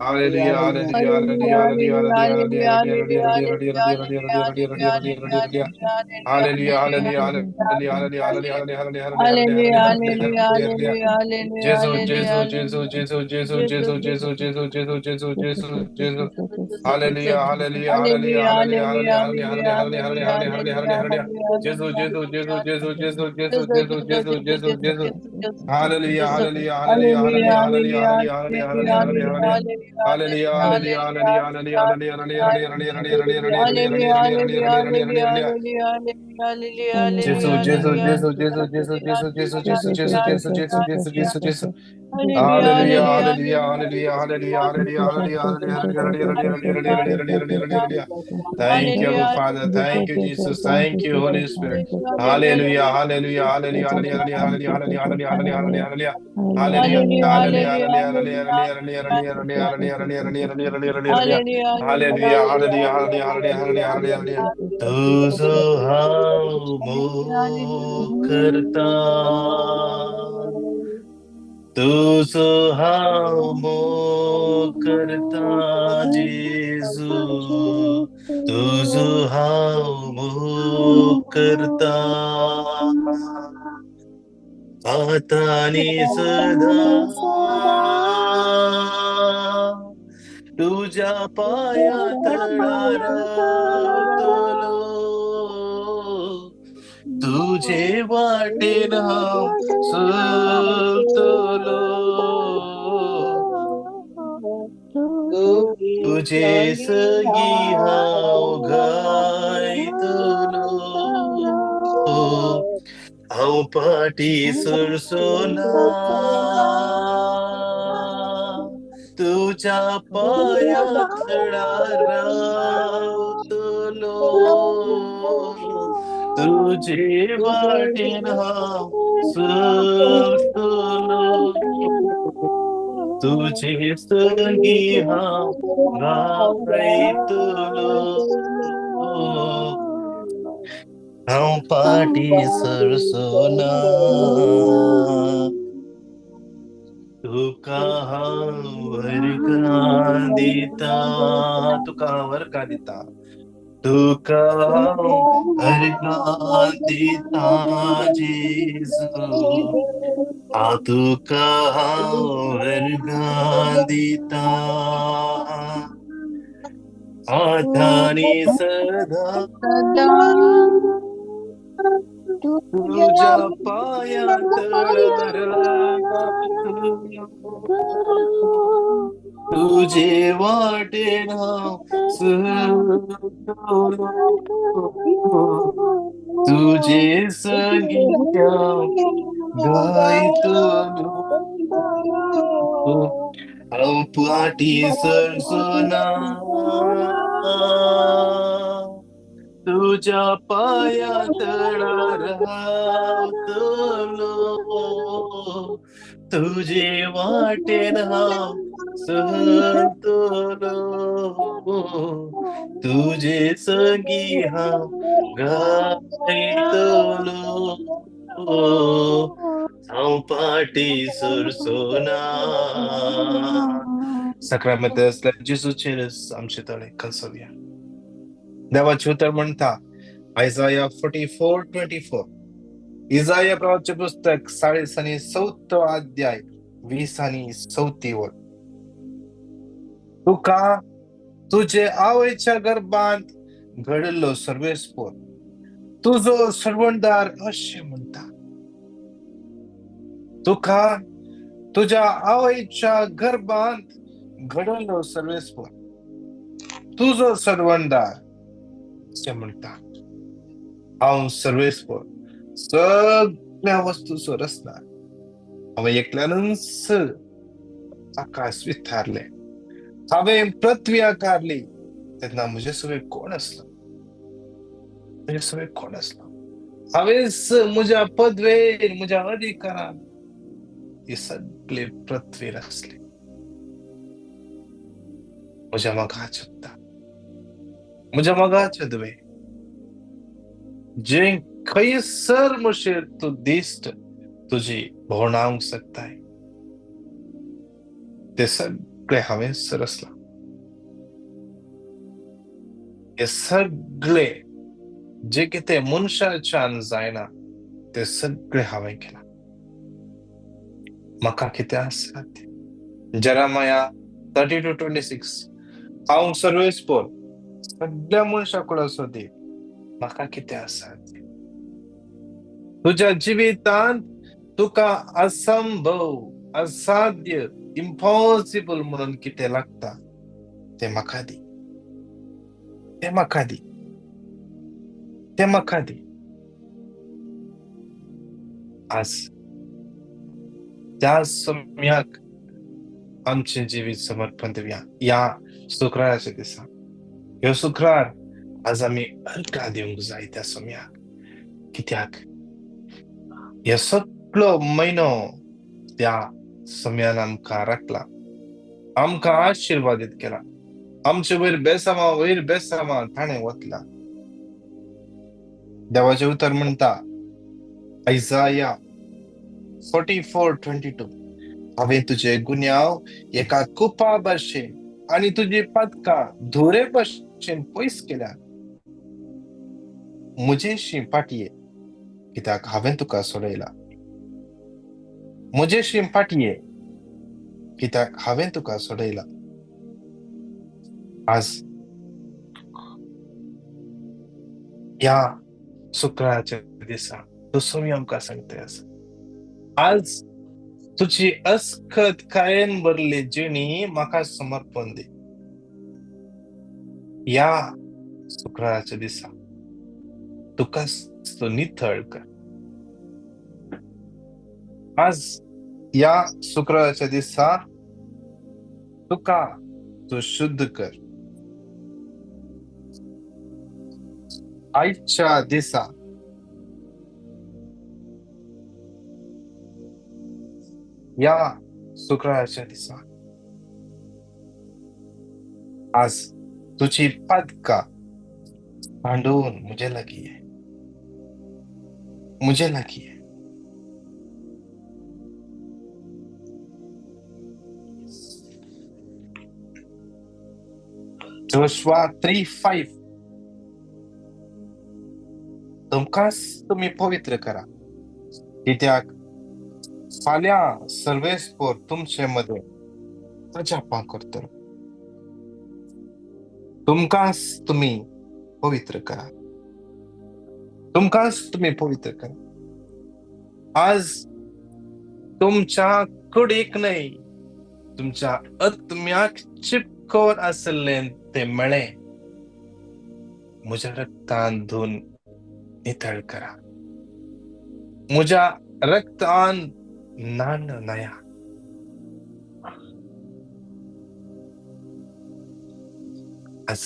Hallelujah, hallelujah, hallelujah, hallelujah, hallelujah, hallelujah, hallelujah, hallelujah, hallelujah, hallelujah, hallelujah. Hallelujah, hallelujah, hallelujah, hallelujah, hallelujah, hallelujah, hallelujah, hallelujah, hallelujah. Gesù, Gesù, Gesù, Gesù, Gesù, Gesù, Gesù, Gesù, Gesù, Gesù, Gesù, Gesù. Hallelujah, hallelujah, hallelujah, hallelujah, hallelujah, hallelujah, hallelujah, hallelujah, hallelujah, hallelujah. Gesù, Gesù, Gesù, Gesù, Gesù, Gesù, Gesù, Gesù, Gesù, Gesù. Hallelujah, hallelujah, hallelujah, hallelujah, hallelujah, hallelujah, hallelujah, hallelujah. Hallelujah, hallelujah, hallelujah, hallelujah, hallelujah, hallelujah, hallelujah, hallelujah, hallelujah, hallelujah, hallelujah, hallelujah. Gesù, Gesù, Gesù, Gesù, Gesù, Gesù, Gesù, Gesù, Gesù, Gesù, Gesù, Gesù, Gesù, Gesù. Hallelujah, hallelujah, hallelujah, hallelujah, hallelujah, hallelujah, hallelujah, hallelujah, hallelujah, hallelujah, hallelujah, hallelujah. Thank you, Abba Father. Thank you, Jesus. Thank you, Holy Spirit. Hallelujah, hallelujah, hallelujah, hallelujah, hallelujah, hallelujah, hallelujah, hallelujah, hallelujah. Hallelujah, hallelujah, hallelujah, hallelujah, hallelujah, hallelujah, hallelujah, hallelujah, hallelujah, hallelujah. Hallelujah, hallelujah, hallelujah, hallelujah, hallelujah, hallelujah. तुझो हांव मोग करता, तुझो हांव मोग करता जेजू, तुझो हांव मोग करता. आतां आनी सदां तुज्या पांया तळार रावतलो, तुजे वाटेन हांव चलतलो, तुजे सगीं हांव गायतलो, हांव फाटीं सरचो ना, तुज्या पांया तळार रावतलो, तुजे वाटेन हांव चलतलो, तुजे सगीं हांव गायतलो, हांव फाटीं सरचो ना. तुका हांव वर्गां दिता, तुका हांव वर्गां दिता, तुका हांव वर्गां दिता जेजू, हांव तुका हांव वर्गां दिता. आतां आनी सदां तुज्या पांया तळार रावतलो, तुजे वाटेन हांव चलतलो, तुजे सगीं हांव गायतलो, हांव फाटीं सरचो ना, तुज्या पांया तळार रावतलो, तुजे वाटेन हांव चलतलो, तुजे सगीं हांव गायतलो, हांव फाटीं सरचो ना. साक्रामेंत असल्या जेजूचेरच आमचे तळे कलसोवया. देवाचें उतर म्हणटा आयजाया 44:24, इजाया प्रवाचे पुस्तक 44 अध्याय 20 आनी 34 ओळ. तुका तुजे आवयच्या गर्भांत घडिल्लो सर्वेस्पोर तुजो सर्वणदार अशें म्हणटा. तुका तुज्या आवयच्या गर्भांत घडलो सर्वेस्पोर तुजो सर्वणदार अशें म्हणटा. हांव सर्वेस्पोर सगळ्या वस्तूचो रचणार. हांवें एकल्यानूच आकाश विथारलें, हांवें पृथ्वी आकारली, तेन्ना म्हजे सगळे कोण आसलो, म्हजे सगळे कोण आसलो. हांवेंच म्हज्या पदवेर म्हज्या अधिकारान ही सगळे पृथ्वीर आसली. म्हज्या मोगाचे उदक, म्हज्या मोगाचे दुवे, जे खंयसर म्हजेर तूं दिश्ट तुजी भोंवडावंक शकताय, ते सगळे सगळें हांवें सरसलां, हे सगळे जे कितें मनशाच्यान जायना ते सगळें हांवें केलां. म्हाका कितें आसा? जेरेमाया 32:26, हांव सर्वेस्पोर सगळ्या मनशां कडेन दी, म्हाका कितें आसा? तुज्या जिवितांत तुका असंभव, असाध्य, इम्पॉसिबल म्हणून कितें लागता तें म्हाका दी, तें म्हाका दी, तें म्हाका दी. आज त्या सम्याक आमचें जिवीत समर्पण दिवया ह्या शुक्राराच्या दिसा. ह्यो शुक्रार आज आमी अर्घा दिवंक जाय त्या सम्याक. कित्याक ह्यो सगळो म्हयनो त्या सम्यान आमकां राखला, आमकां आशिर्वादीत केला, आमचे वयर बेसांवां वयर बेसांवां ताणें वतला. देवाचें उतर म्हणटा आयजाया 44:22, हांवें तुजे गुन्यांव एका कुपा भशेन आनी तुजी पदकां धुरे भशेन पयस केल्या. म्हजेशी पाटये, कित्याक हांवें तुका सोडयला. म्हजेशी पाटये, कित्याक हांवें तुका सोडयला. आज ह्या शुक्राराच्या दिसा तो सोमी आमकां सांगता आसा, आज तुजी अस्खत कायन भरली जिणी म्हाका समर्पण दी. ह्या शुक्राराच्या दिसा तुका तूं नितळ कर. आज ह्या शुक्राराच्या दिसा तुका तूं शुद्ध कर. आयच्या दिसा ह्या शुक्राराच्या दिसा आज तुजी पदकां भांडून म्हजे लागीं ये, म्हजे लागीं ये. जोशुआ 3:5, तुमकांच तुमी पवित्र करा, कित्याक फाल्यां सर्वेस्पोर तुमचे मदें अजापां करतलो. तुमकांच तुमी पवित्र करा, तुमकांच तुमी पवित्र करा. आज तुमच्या कुडीक न्हय, तुमच्या आत्म्याक चिपकोवन आशिल्लें तें मेळें म्हज्या रक्तान धुवन नितळ करा, म्हज्या रक्तान न्हाण न्हाया. आज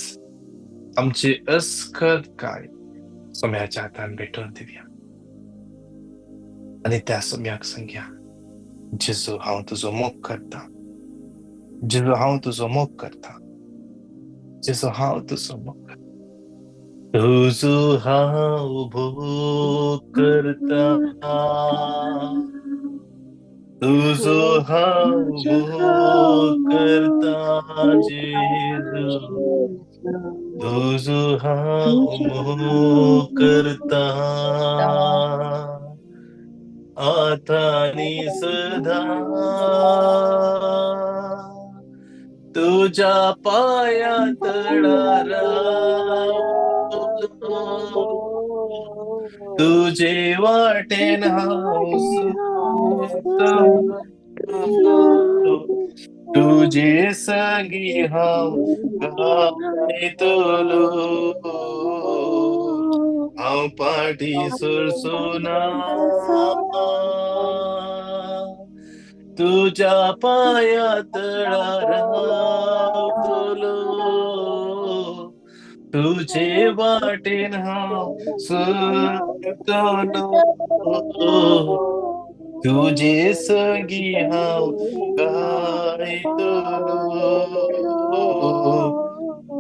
आमची अस्खत काय सोम्याच्या हातान भेटोवन दिवया आनी त्या सोम्याक सांगया, जेजू हांव तुजो मोग करता, जेजू हांव तुजो मोग करता, जेजू हांव तुजो मोग करता, तुजो हांव भोग करता, तुजो हांव भोग करता, जेजू तुजो हांव मोग करता, आतां आनी सदां तुज्या पांया तळार रावतलो, तुजे वाटेन हांव सुकतलो, तुजे संगी हांव गायतलो, हांव पाटी सरसोना, तुज्या पांया तळार रावतलो, तुजे वाटेन हांव सरतलो, तुजे संगी हांव गायतलो,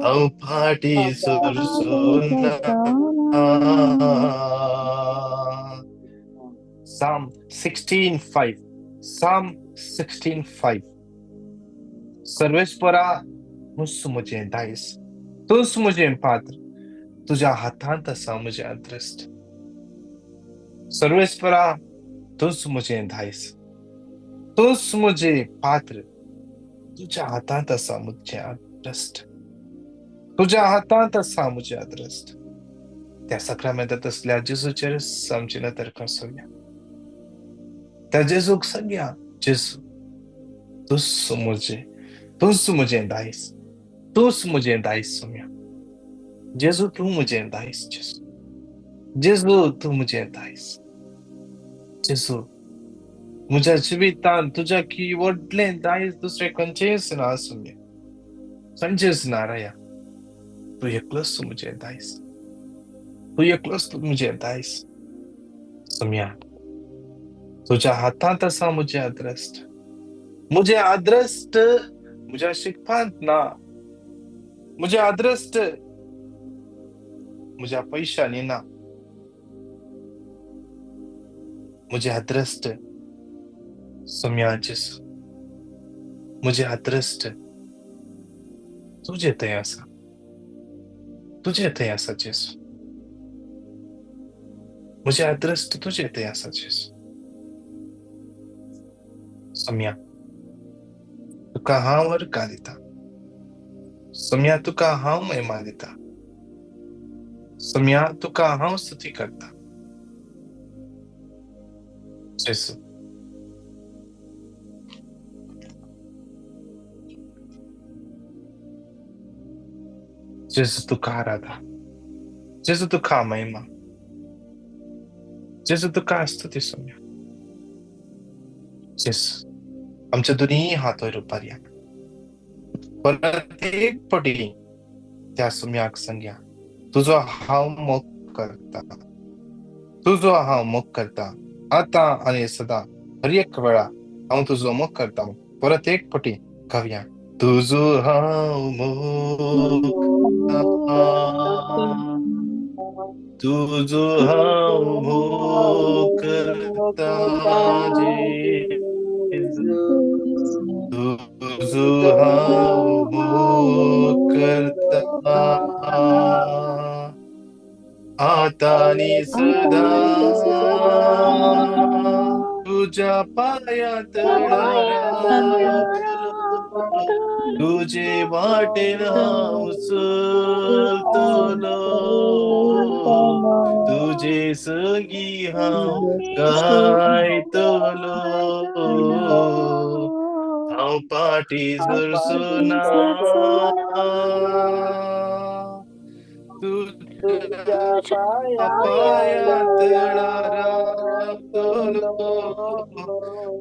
हांव फाटी सरसोना. Psalm 16:5, Psalm 16:5. सर्वेस्परा तूंच म्हजें दायज, तूंच म्हजें पात्र, तुज्या हातांत आसा म्हजें अदृश्ट. सर्वेस्परा तूंच म्हजें दायज, तूंच म्हजें पात्र, तुज्या हातांत आसा म्हजें अदृश्ट, तुज्या हातांत आसा म्हजें अदृश्ट. त्या साक्रामेंतांत असल्या जेजूचेर आमची नदर कसोवया. त्या जेजूक सांगया, जेजू तूंच म्हजें, तूंच म्हजें दायज, तूंच म्हजें दायज सोम्या. जेजू तूं म्हजें दायज, जेजू, जेजू तूं म्हजें दायज. जेजू म्हज्या जिवितांत तुज्या की व्हडलें दायज दुसरें खंयचेंच ना सोम्या, खंयचेंच ना राया. तूं एकलोच म्हजें दायज, तूं एकलोच म्हजें दायज सोम्या. तुज्या हातांत आसा म्हजें अदृश्ट, म्हजें अदृश्ट म्हज्या शिकपांत ना, म्हजें अदृश्ट म्हज्या पयशांनी ना, म्हजें अदृश्ट सोम्या जेजू, म्हजें अदृश्ट तुजे थंय आसा, तुजे थंय आसा जेजू, म्हजें अदृश्ट तुजे थंय आसा जेजू. सोम्या तुका हांव अर्गां दिता, सोम्या तुका हांव महिमा दिता, सोम्या तुका हांव स्तुती करता. जेजू जेजू तुका आराधा, जेजू तुका महिमा, जेजू तुका स्तुती सोम्या. जेजू आमच्या दोनूय हात वयर उबारया, परत एक पटी त्या सोम्याक सांगया, तुजो हांव मोग करता, तुजो हांव मोग करता, आतां आनी सदां हर एक वेळा हांव तुजो मोग करता. परत एक पटी गावया, तुजो हांव मोग करता, तुजो हांव मोग करता जेजू, तुजो हांव मोग करता आतां आनी सदां, तुज्या पांया तळार तुजे वाटेन हांव चलतलो, तुजे सगीं हांव गायतलो, हांव पाटी सरसना तुज्या पांया तळार रावतलो,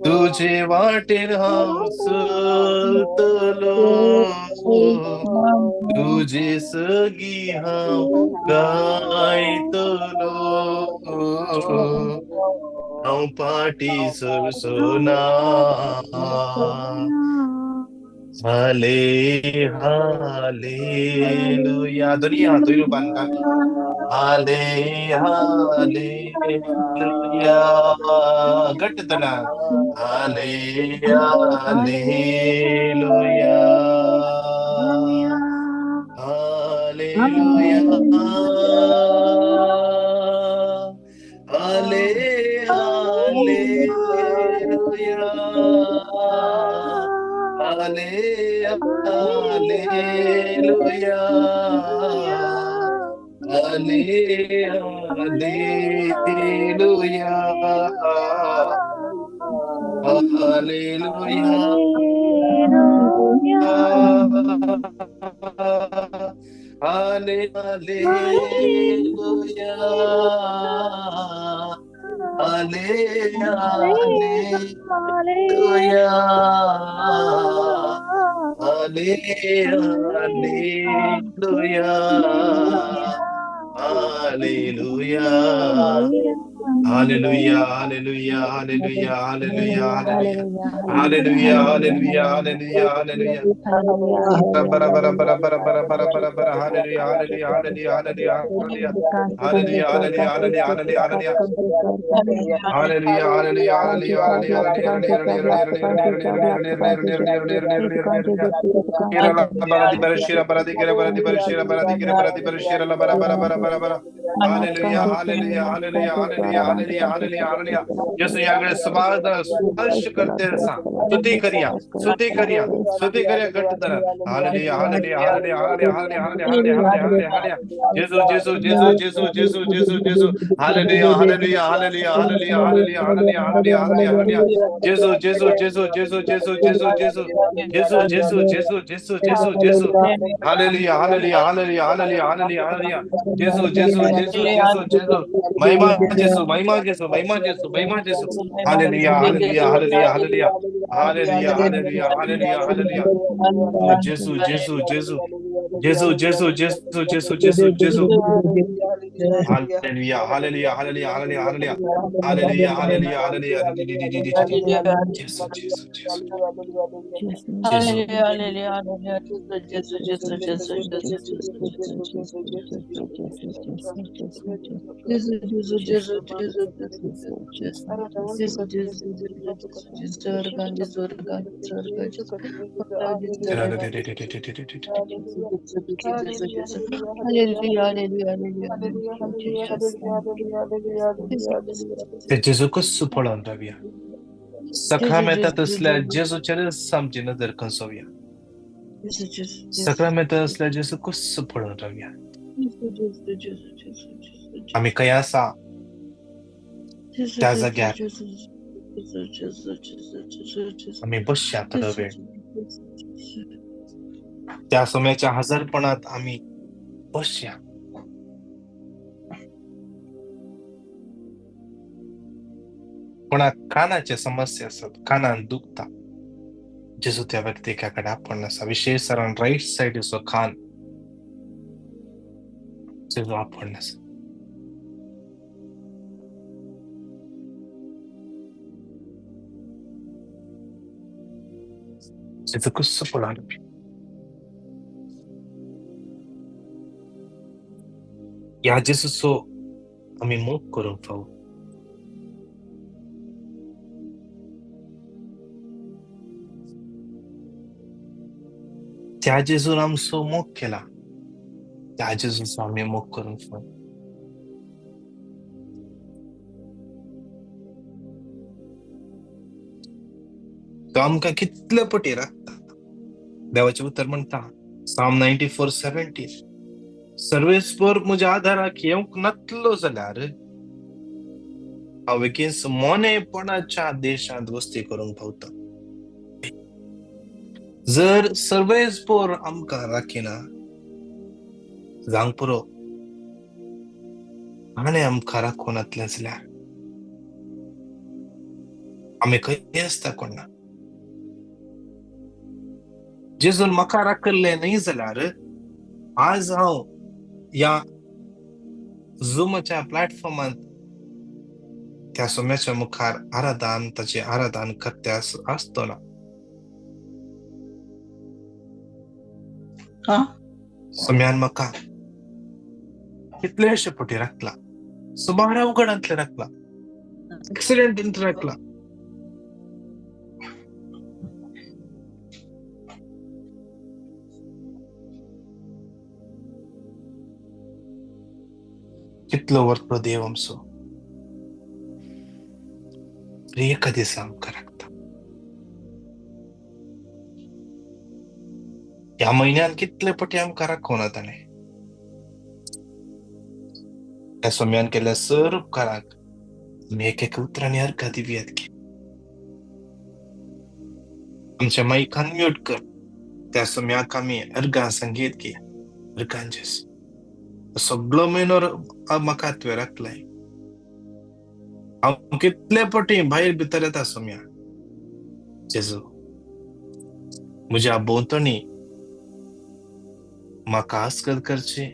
तुजे वाटेन हांव चलतलो, तुजे सगीं हांव गायतलो, हांव पाटी सरसना. हाले हालेलुया. दोन्ही हात वयर बांदता. हाले हालेलुया. घट्ट तळा. हाले हालेलुया. हालेलुया. हाले हालेलुया. हाले हालेलुया. हाले हालेलुया. हालेलुया. हाले हालेलुया. हाले हालेलुया. हाले hallelujah. Hallelujah. Hallelujah, hallelujah, hallelujah, hallelujah, hallelujah. Hallelujah, hallelujah, hallelujah, hallelujah. bara bara bara bara bara bara bara bara hallelujah, hallelujah, hallelujah, hallelujah, hallelujah. Hallelujah, hallelujah, hallelujah, hallelujah, hallelujah. Hallelujah, hallelujah, hallelujah, hallelujah, hallelujah, hallelujah, hallelujah, hallelujah, hallelujah, hallelujah, hallelujah, hallelujah. जसं यावेळेस समाजाला स्पर्श करते असा स्तुती करूया, स्तुती करूया, स्तुती करूया घट्ट धरा. Hallelujah, hallelujah, hallelujah, hallelujah, hallelujah, hallelujah, hallelujah, hallelujah. जेसू, जेसू, जेसू, जेसू, जेसू, जेसू, जेसू. Hallelujah, hallelujah, hallelujah, hallelujah, hallelujah, hallelujah, hallelujah, hallelujah, hallelujah. जेसू, जेसू, जेसू, जेसू, जेसू, जेसू, जेसू. जेसू, जेसू, जेसू, जेसू, जेसू, जेसू. Hallelujah, hallelujah, hallelujah, hallelujah, hallelujah, hallelujah. जेसू, जेसू, जेसू, जेसू, जेसू. महिमा जेसू, महिमा जेसू, महिमा जेसू, महिमा जेसू. Hallelujah, hallelujah, hallelujah, hallelujah. Hallelujah, hallelujah, hallelujah, hallelujah. ओ जेसू, जेसू, जेसू. जेसू, जेसू, जेसू, जेसू, जेसू, जेसू. Hallelujah, hallelujah, hallelujah, hallelujah, hallelujah. Hallelujah, hallelujah, hallelujah. जेसू, जेसू, जेसू. जेसू. ते जेजू कसो पळोवन रावया. सक्रामेंतांत असल्या जेजूचेरच आमची नदर खंसोवया. सक्रामेंतांत असल्या जेजू कसो पळोवन रावया. आमी खंय आसा त्या जाग्यार आमी बसया थोडो वेळ. त्या सोम्याच्या हजारपणात आमी बसया. कोणाक कानाचे समस्या आसत, कानान दुखता, जेजू त्या व्यक्तीका कडेन आपण आसा. विशेष सरान रायट सायडीचो कान जेजू आपण आसा. जेजू कसो पळोवन ह्या जेजूचो आमी मोग करूंक फावो. त्या जेजून आमचो मोग केला, त्या जेजूचो आमी मोग करूंक फावो. तो आमकां कितले पटी राखता. देवाचें उतर म्हणटा साम 94:17, सर्वेस्पर म्हज्या आधाराक येवंक नातलो जाल्यार हांव बेगीन मोनेपणाच्या देशांत वस्ती करूंक पावता. जर सर्वेस्पर आमकां राखिना जावंक पुरो, आनी आमकां राखूं नातलें जाल्यार आमी खंय आसता कोण ना. जेजून म्हाका राखिल्लें न्हय जाल्यार आज हांव ह्या झुमाच्या प्लॅटफॉर्मांत त्या सोम्याच्या मुखार आराधन, ताचें आराधन करते आसतो ना. सोम्यान म्हाका कितलेशे पटी राखला, सुमार अवघडांतलें राखला, एक्सिडेंटांत राखला. कितलो व्हडलो देव आमचो, एका दिसा आमकां राखता. ह्या म्हयन्यान कितले पटी आमकां राखोना ताणें. त्या सोम्यान केल्ल्या सर उपकाराक आमी एक एक उतरांनी अर्घां दिवयात की आमच्या माईक अनम्यूट कर. त्या सोम्याक आमी अर्घां सांगीत की अर्घां जेजू, सगळो म्हयनो म्हाका तुवें राखलाय. हांव कितले पटी भायर भितर येता सोम्या. जेजू म्हज्या भोंवतणी म्हाका आस्कत करची,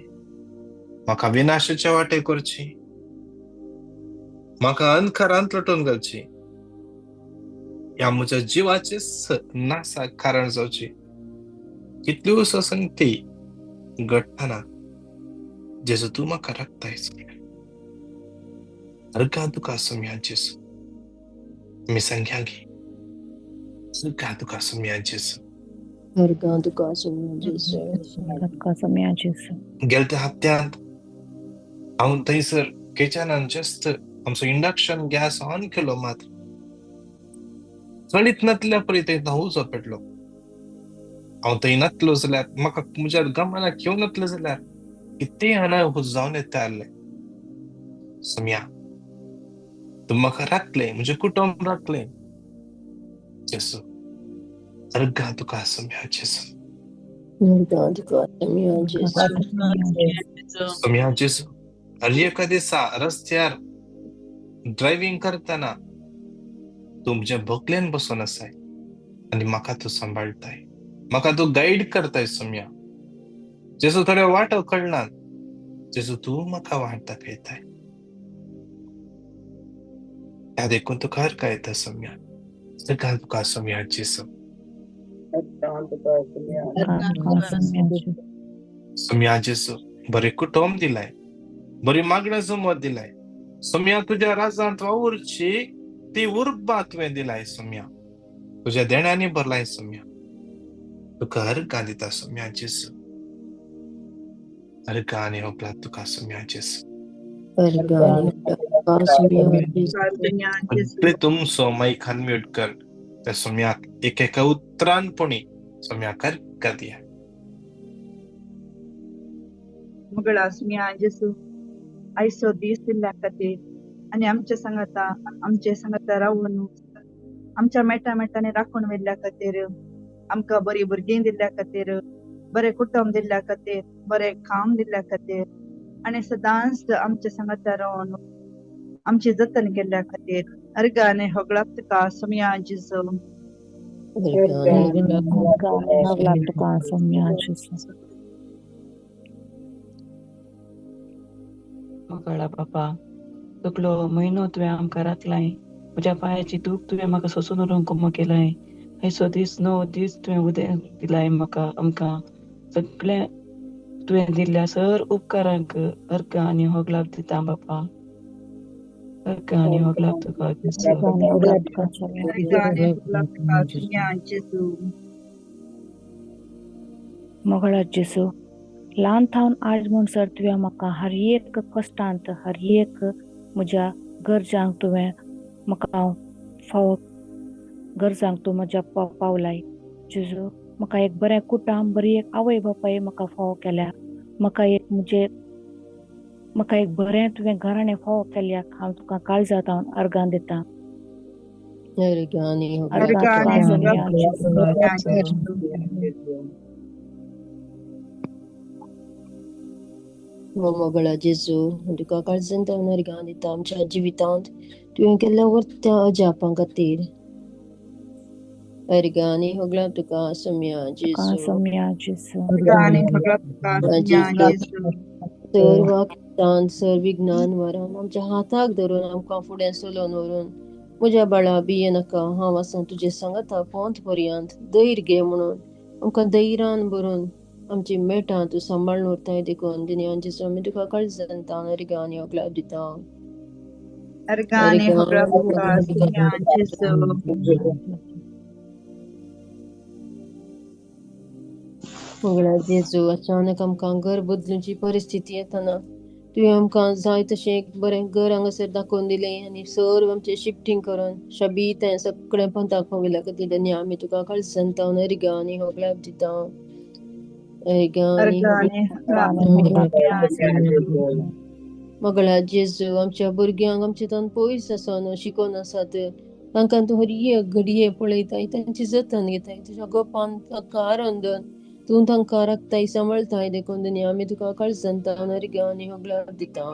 म्हाका विनाशाच्या वाटे करची, म्हाका अंधकारांत लोटून घालची, ह्या म्हज्या जिवाचेच नासाक कारण जावची कितल्यो संगती घडटना जेजू तूं म्हाका राखताय सोम्या. अर्गां तुका सोम्या जेजू, आमी सांगया गी, अर्गां तुका सोम्या जेजू, अर्गां तुका सोम्या जेजू, तुका सोम्या जेजू. गेल्या हप्त्यांत हांव थंयसर किचनान जस्ट आमचो इंडक्शन गॅस ऑन केलो, मात कळीत नातल्या परी थंय हांव उजो पेटलो. हांव थंय नातलो जाल्यार म्हाका म्हज्या गमनाक घेवन नातलो जाल्यार कितें अनाहूत जावन येता आसलें. सोम्या तूं म्हाका राखलें, म्हजें कुटुंब राखलें जेजू, अर्गां तुका सोम्या जेजू, अर्गां तुका सोम्या जेजू. सोम्या जेजू, हर एका दिसा रस्त्यार ड्रायव्हींग करतना तूं म्हज्या बगलेन बसून आसाय आनी म्हाका तूं सांबाळटाय, म्हाका तूं गायड करताय सोम्या जेजू. थोड्यो वाटो कळनात जेजू, तूं म्हाका वाट दाखयताय, ह्या देखून तुका अर्गां येता सोम्या, अर्गां तुका सोम्या जेजू. सोम्या जेजू, बरें कुटुंब दिलाय, बरी मागण्या जमत दिलाय सोम्या, तुज्या राजांत वावुरची ती उर्बा तुवें दिलाय सोम्या, तुज्या देण्यांनी भरलाय सोम्या, तुका अर्गां दिता सोम्या जेजू, अर्गां आनी होगला तुका सोम्या जेजू. सगळे तुमचो मायक अनम्यूट कर, त्या सोम्याक एक एका उतरान पुणी सोम्याक अर्गां दिया. मुगळा सोम्या जेजू, आयचो दीस दिल्ल्या खातीर आनी आमच्या सांगाता, आमचे सांगाता रावून आमच्या मेटा मेटांनी राखून व्हेल्ल्या खातीर, आमकां बरी भुरगीं दिल्ल्या खातीर, बरें कुटुंब दिल्ल्या खातीर, बरें काम दिल्ल्या खातीर आनी सदांच आमच्या सांगाता रावून आमची जतन केल्ल्या खातीर अर्गां आनी होगळाक तुका सोम्या जेजू. होगळाक तुका सोम्या जेजू. मोगाळा बापा, सगलो म्हयनो तुवें आमकां राखलाय, म्हज्या पांयाची दूख तुवें म्हाका सोंसून उरोवंक कोमो केलाय, आयचो दीस णव दीस तुवें उदय दिलाय म्हाका, आमकां सगळें तुवें दिल्ल्या सर उपकारांक अर्गां आनी होगलाप दिता बापा, अर्गां आनी होगलाप तुका जेजू. मोगाळा जेजू, ल्हान थावन आज म्हणसर तुवें म्हाका हर एक कश्टांत, हर एक म्हज्या गरजांक तुवें म्हाका फावो गरजांक तूं म्हज्या पावलाय जेजू. म्हाका एक बरें कुटुंब, बरी एक आवय बापाय म्हाका फावो केल्या, म्हाका एक म्हजे म्हाका एक बरें तुवें घराणें फावो केल्या, हांव तुका काळजांत हांव अर्गां दिता. मोगळा जेजू, तुका काळजांत हांव अर्गां दिता आमच्या जिवितांत तुवें केल्ल्या वर्त्या अजापां खातीर. अर्गां आनी होगळां तुका सोम्या जेजू. सर वाक्तान सर विज्ञान वरान आमच्या हाताक धरून आमकां फुडें चलोवन व्हरून म्हज्या बाळा भिये नाका, हांव आसा तुजे सांगाता पोंत पर्यंत, धैर्य घे म्हणून आमकां धैर्यान भरून आमची मेटां तूं सांबाळून उरताय देखून दिन्या जेजू आमी तुका काळजांत अर्गां आनी होगळाप दिता. मोगळा जेजू, अचानक आमकां घर बदलूची परिस्थिती येतना तुवें आमकां जाय तशें एक बरें घर हांगासर दाखोवन दिलें आनी सर्व आमचें शिफ्टींग करून शबीत हें सगळें पंथाक पावयल्या खातीर आनी आमी तुका काळजांत अर्गां आनी होगळाप दिता. मोगळा जेजू, आमच्या भुरग्यांक आमच्या तान पयस आसा न्हू, शिकोन आसात, तांकां तूं हर एक घडये पळयताय, तांची जतन घेताय, तुज्या गोपान तांकां आरोन दवर, तूं तांकां राखताय सांबाळटाय देखून दुनिया आमी तुका काळजांत अर्गां आनी होगळाप दिता.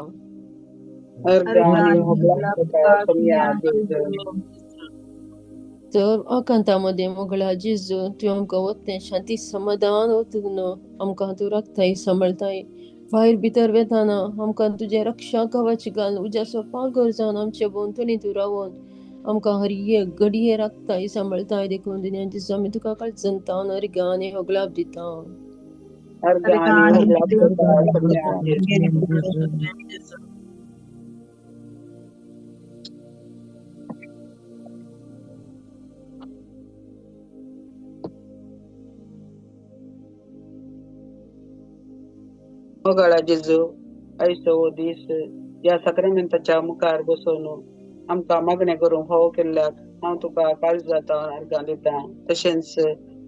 तर आकांता मदें मोगळा जेजू, तुवें आमकां वतें शांती समाधान वता न्हू, आमकां तूं राखताय सांबाळटाय, भायर भितर वेताना आमकां तुजें रक्षा कवच घाल उज्याचो पागर जावन आमचे भोंवतणी तूं रावोन आमकां हर एक घडये राखताय सांबाळताय देखून दुनिया जेजू आमी तुका काळजंतावन अर्घां आनी होगलाप दिता. मोगाळा जेजू आयचो हो दीस ह्या साक्रामेंताच्या मुखार बसोवन आमकां मागणें करूंक फावो केल्ल्याक हांव तुका काळजांत अर्गां दितां. तशेंच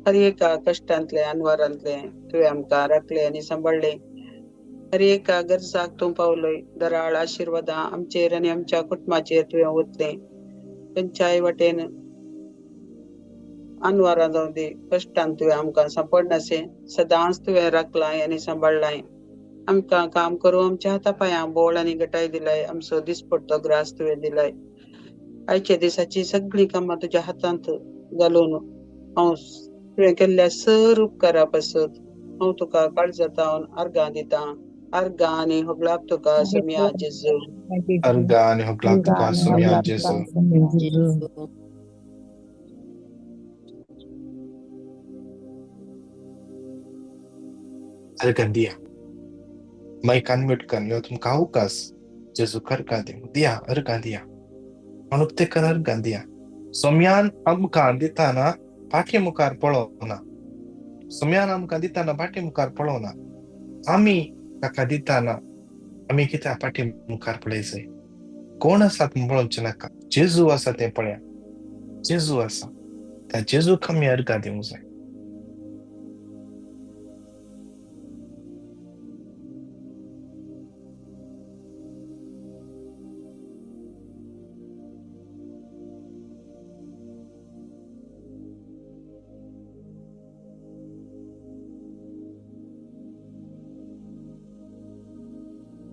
हर एका कश्टांतले अनवारांतले तुवें आमकां राखले आनी सांबाळ्ळे. हर एका गरजाक तूं पावलय. दराळ आशिर्वादां आमचेर आनी आमच्या कुटुंबाचेर तुवें ओतलें. खंयच्याय वाटेन अनवारां जावं दी कश्टान तुवें आमकां सांपडनाशें सदांच तुवें राखलाय आनी सांबाळ्ळाय. आमकां काम करूं आमच्या हाता पांयां बोळ आनी गटाय दिलाय. आमचो दिसपट्टो ग्रास तुवें दिलाय. आयच्या दिसाची सगळीं कामां तुज्या हातांत घालून हांव तुवें केल्ल्या सर उपकारा पासत हांव तुका काळजांत अर्गां दितां. अर्गां आनी होगलाप तुका सोम्या जेजू. अर्गां आनी होगलाप तुका सोम्या जेजू. अर्गां दिया मायक अनम्यूट कर यो तुमकां अवकाश जेजू अर्गां दिवंक दिया अर्गां दिया म्हणून ते कर अर्गां दिया. सोम्यान आमकां दिताना फाटी मुखार पळोवना. सोम्यान आमकां दिताना फाटी मुखार पळोवना. आमी ताका दिताना आमी कित्याक फाटी मुखार पळय जाय. कोण आसा पळोवचें नाका. जेजू आसा तें पळया. जेजू आसा त्या जेजूक आमी अर्गां दिवंक जाय.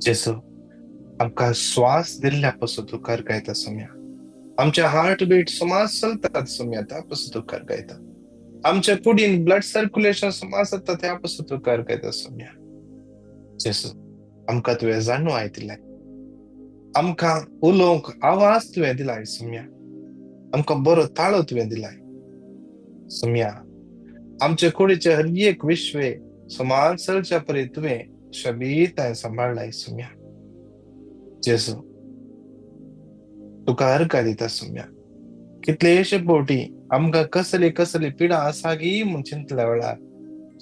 जेजू आमकां श्वास दिल्ल्या पासून तुका गायता सोम्या. आमच्या हार्ट बीट सुमार चलतात सोम्या त्या पासून तुका गायता. आमच्या कुडीन ब्लड सर्क्युलेशन सुमार जाता त्या पासून तुका गायता सोम्या. जेजू आमकां तुवें जाणवाय दिलाय. आमकां उलोवंक आवाज तुवें दिलाय सोम्या. आमकां बरो ताळो तुवें दिलाय सोम्या. आमच्या कुडीचे हर एक विश्वे सुमार चलच्या परी तुवें शबीताय सांबाळ्ळाय सोम्या. जेजू तुका अर्गां दिता सोम्या. कितलेशे फावटी आमकां कसली कसली पिडा आसा गी म्हूण चिंतल्या वेळार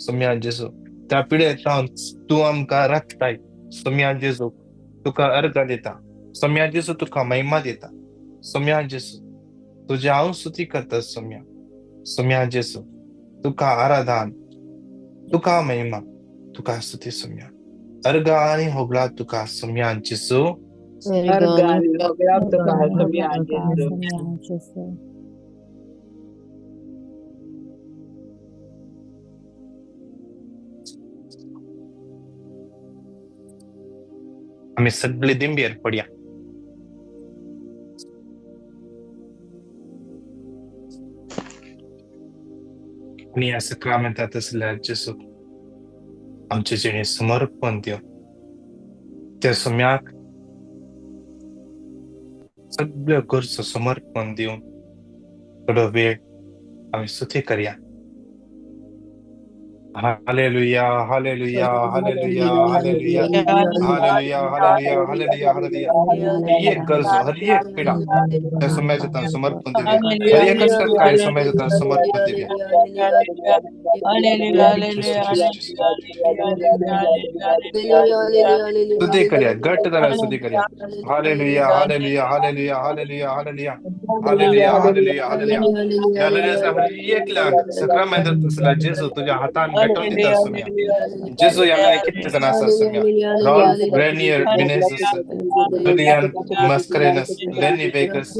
सोम्या जेजू त्या पिडेंतल्यान तूं आमकां राखताय सोम्या. जेजू तुका अर्गां दिता सोम्या. जेजू तुका महिमा दिता सोम्या. जेजू तुजी हांव स्तुती करता सोम्या. सोम्या जेजू तुका आराधन तुका महिमा तुका स्तुती सोम्या. अर्गां आनी होगळा तुका सोम्या जेजू. अर्गां आनी होगळा तुका सोम्या जेजू. आमी सगळे दिंबेर पडया. आनी ह्या सक्रामेंतांत आसल्या जेजू आमचे जिणें समर्पण दिवन त्या सोम्याक सगळ्यो गरजो समर्पण दिवन थोडो वेळ आमी स्तुती करया. Hallelujah hallelujah hallelujah hallelujah hallelujah hallelujah hallelujah hallelujah. हर एक गरजो हर एक पिडा त्या सोम्याच्या समर्पण दिवया. हर एक काय सोम्याच्या समर्पण दिवया. स्तुती करया घट जाल्यार स्तुती करया. Hallelujah hallelujah hallelujah hallelujah hallelujah hallelujah hallelujah hallelujah. Hallelujah. हर एकल्याक सक्रामेंतांत आसल्या जेजू तुज्या हातान भेटोवन दिता सोम्या. जेजू ह्या वेळार कितले जाण आसा Saumya. Ralph Rainier Menezes, Julian Mascarenhas, Lenny Vegas,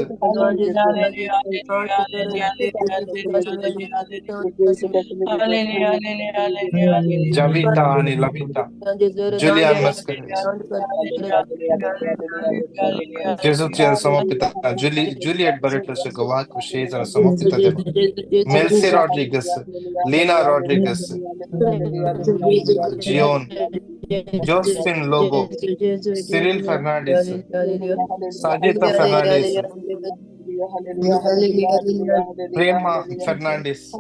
Javita आनी लविता, जुलियन मस्करेनस, जेजू तुज्या समर्पिता जुलियट बरेटोचे गोवाक विशेष जाण समर्पिता देवा. Melcy Rodrigues, Lena Rodrigues, Zion, Josephine Lobo, Cyril Fernandes, Sajitha Fernandes, Prema Fernandes,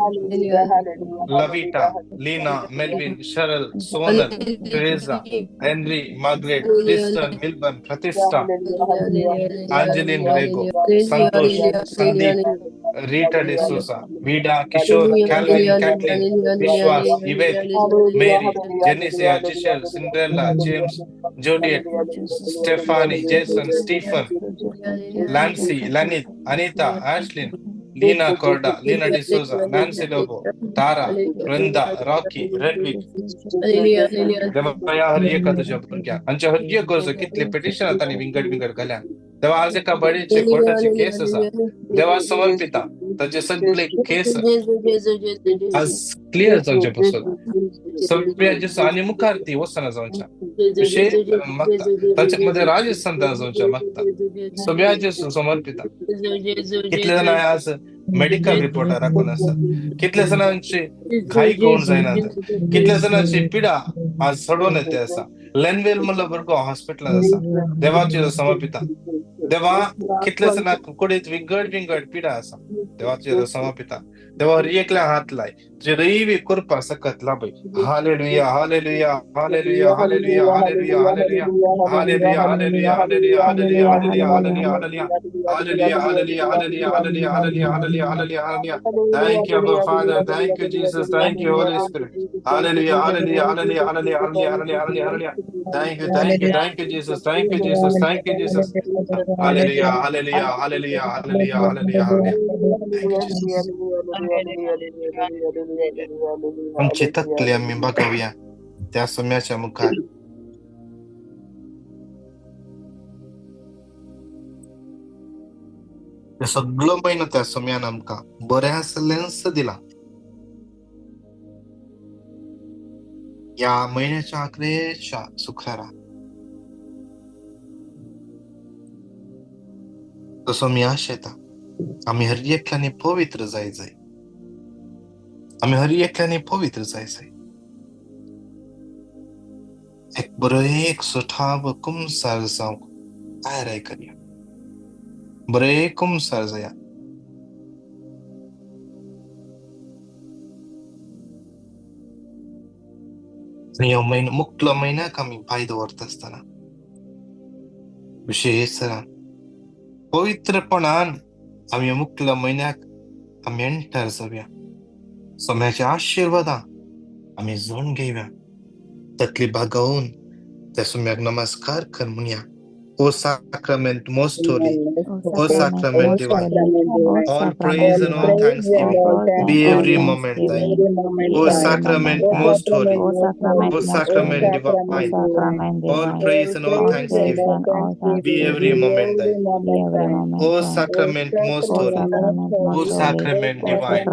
Lavita, Leena, Melvin, Sharal, Sonal, Teresa, Henry, Margaret, Kristen, Milburn, Pratishtha, Angeline Rego, Santosh, Sandeep, Rita D'Souza, Vida, Kishore, Calvin, Kathleen, Vishwas, Yvette, Mary, Jenicia, Giselle, Cinderella, James, Juliet, Stephanie, Jason, Stephen, Lancy, Lanit, Anita, Ashlyn, Leena Korda, Leena D'Souza, Nancy Lobo, Tara, Vrinda, Rocky, Redwick. देवा हर एका तुझ्या भुरग्यांक आमच्या हर एक गरजो कितले पिटिशनां तांणी विंगड विंगड घाल्यात. देवा आज एका बडीचे कोर्टाची केस आसा, देवा समर्पिता ताचे सगळे केस आज क्लियर जावचे पसून सगळ्या जेसू आनी मुखार ती वचना जावच्या विशेष मागता ताचे मदें राजस्थान जावच्या मागता सगळ्या जेसू समर्पिता. कितले जाणां आज मेडिकल रिपोर्टार राखून आसात, कितले जाणांची घाई कोण जायना, कितले जाणांची पिडा आज सोडून येते आसा. लेनवेल म्हणलो भुरगो हॉस्पिटलांत आसा, देवाचे समर्पिता. देवा कितले जाणां कुडीत विंगड विंगड पिडा आसा, देवाचे समर्पिता. देवा हर एकल्या हात लाय, तुजे रैवी कृपा सकत लाभय. Hallelujah, hallelujah, hallelujah, hallelujah, hallelujah, hallelujah, hallelujah, hallelujah, hallelujah, hallelujah, hallelujah, hallelujah, hallelujah, hallelujah, hallelujah, hallelujah, hallelujah, hallelujah, hallelujah, hallelujah. Thank you, Abba Father. Thank you, Jesus. Thank you, Holy Spirit. Hallelujah, hallelujah, hallelujah, hallelujah, hallelujah, hallelujah, hallelujah, hallelujah. Thank you, thank you, thank you, Jesus. Thank you, Jesus. Thank you, Jesus. Hallelujah, hallelujah, hallelujah, hallelujah, hallelujah, hallelujah. Thank you, Jesus. आमचे तकले आमी बागोवया त्या सम्याच्या मुखार. सगळो म्हयनो त्या सम्यान आमकां बरें आसलेंच दिला. ह्या म्हयन्याच्या अखेरच्या शुक्रारा तसो आमी आशेता आमी हर एकल्यानी पवित्र जाय जाय, आमी हर एकल्यानी पवित्र जाय जाय. एक बरो एक सुठाव कुमसार जावंक तयाराय करया, बरें कुमसार जाया. आनी ह्यो म्हयनो मुकलो म्हयन्याक आमी पांय दवरता आसतना विशेश पवित्रपणान आमी मुकल्या म्हयन्याक आमी एंटर जावया. सोम्याच्या आशिर्वादां आमी जोण घेवया, तकली बागोवन त्या सोम्याक नमस्कार कर म्हणया. O sacrament most holy, O sacrament divine, all praise and all thanksgiving be every moment thine. O sacrament most holy, O sacrament divine, all praise and all thanksgiving be every moment thine. O sacrament most holy, O sacrament divine,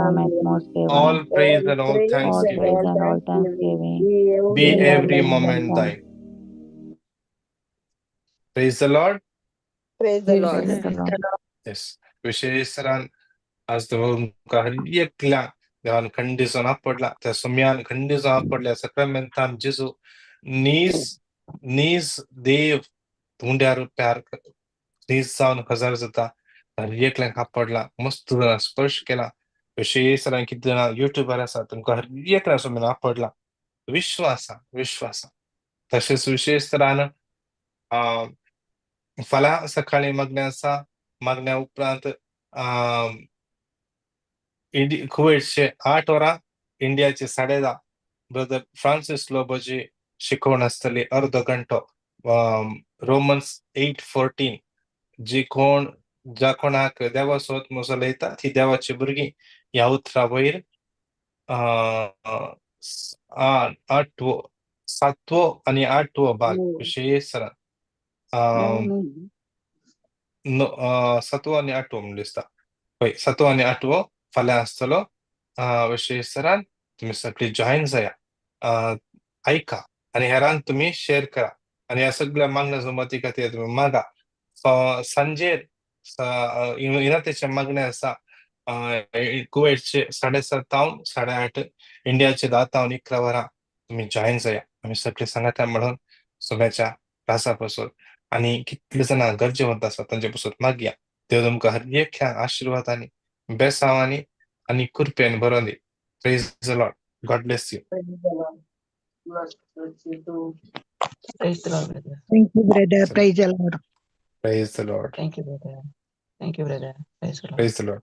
all praise and all thanksgiving be every moment thine. Praise the Lord. Praise the Lord. Yes. विशेषरान आज तुमकां हर एकल्या देवान खंडीत जावन आपडला, त्या सुम्यान खंडीत जावन आपडल्या सक्रमेंतान जेजू नीज नीज देव उंड्यार प्यार नीज जावन हजार जाता हर एकल्यांक आपडला, मस्त जाणां स्पर्श केला. विशेषरान कितें जाणां युट्यूबार आसा तुमकां हर एकल्या सुम्यान आपडला. विश्वासा विश्वासा. तशेंच विशेषरान फाल्यां सकाळीं मागणें आसा. मागण्या उपरांत कुवेटचे 8 वरां, इंडियाचे 10:30 ब्रदर फ्रांसीस लोबोची शिकवण आसतली अर्दो घंटो. रोमन्स 8:14 जी कोण ज्या कोणाक देवा सोत मुसलयता ती देवाची भुरगीं ह्या उतरा वयर 8वो 7वो आनी 8वो भाग विशेष 7वो आनी 8वो म्हणून दिसता. हय, 7वो आनी 8वो फाल्यां आसतलो. विशेष सरान तुमी सगळीं जॉयन जाया, आयका आनी हेरांक तुमी शेअर करा आनी ह्या सगळ्या मागण्या जमती खातीर तुमी मागा. सांजेर इनातेचें मागणें आसा कुवेटचे 7:30 तावन 8:30, इंडियाचे 10 तावन 11 वरां तुमी जॉयन जाया. आमी सगळे सांगाता म्हणून सोम्याच्या रासा पासून आनी कितले जाणां गरजेवंत आसा तांचे पासून मागया. देव तुमकां हर एक ह्या आशिर्वादांनी, बेसांवांनी आनी कृपेन भरोन दी. Praise the Lord. God bless you. Praise the Lord. Bless you too. Praise the Lord, brother. Thank you, brother. Praise the Lord. Praise the Lord. Thank you, brother. Thank you, brother. Praise the Lord. Praise the Lord.